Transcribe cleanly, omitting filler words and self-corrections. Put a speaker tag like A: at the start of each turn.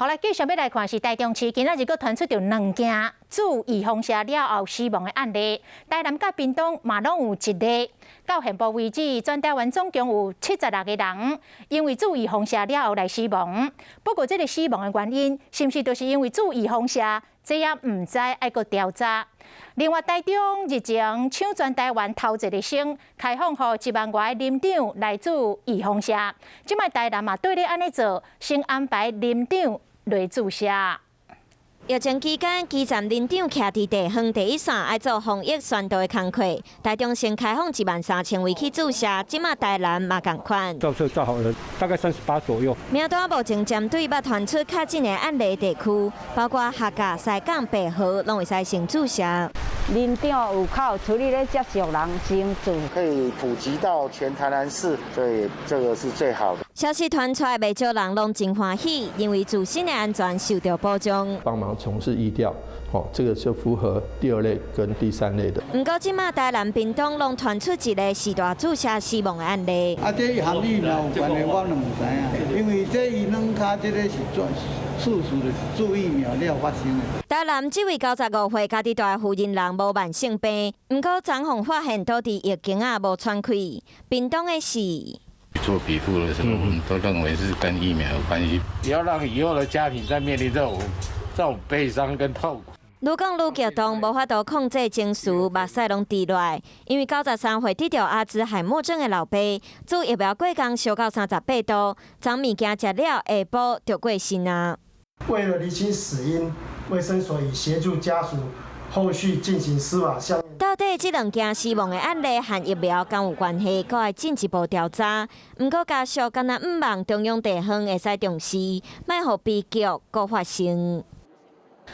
A: 好來，繼續欲來看是台中市今仔日閣傳出著兩件注預防射了後死亡的案例，台南佮屏東嘛攏有一例。到現步為止，全台灣總共有76個人因為注預防射了後來死亡。不過，這个死亡的原因是毋是就是因為注預防射，這也毋知，愛閣調查。另外，台中日前搶全台灣頭一个先開放予1萬外个林長來注預防射，這擺台南嘛綴咧按呢做，先安排林長來注射。
B: 疫情期間，基層林長徛佇地方第一線，愛做防疫宣導的工課。台中先開放1萬3千位去注射，這馬台南嘛仝款。
C: 照射照好了，大概38左右。
B: 名單目前針對捌傳出確診的案例地區，包括客家、西港、白河，攏會使先注射。
D: 林長有較有處理咧接觸人先注，
E: 可以普及到全台南市，所以這個是最好的。
B: 消息傳出來，袂少人攏真歡喜，認為自身的安全受到保障。
F: 幫忙從事疫調，哦，這個是符合第二類跟第三類的。
B: 毋過，這馬台南、屏東攏傳出一个四大注射死亡的案例。
G: 啊，這和疫苗有關係，我就毋知影，因為這伊兩跤這个是做事實，就是注疫苗了發生的。
B: 台南這位95歲家己蹛的婦人人無慢性病，毋過昨昏發現倒佇浴間仔無喘氣。屏東的是。
H: 做皮膚的時候，我們都認為是跟疫苗有關係。
I: 不要讓以後的家庭再面臨這種悲傷跟痛苦。
B: 愈講愈激動，無法度控制情緒，目屎攏滴落來。因為93歲得著阿茲海默症的老爸，注疫苗過工燒到38度，昨物件食了，下晡就過身啊。
J: 為了釐清死因，衛生所已協助家屬後續進行司法相。
B: 到底這兩件死亡的案例和疫苗敢有關係？閣愛進一步調查。毋過家屬敢若毋望中央地方會使重視，莫予悲劇閣發生。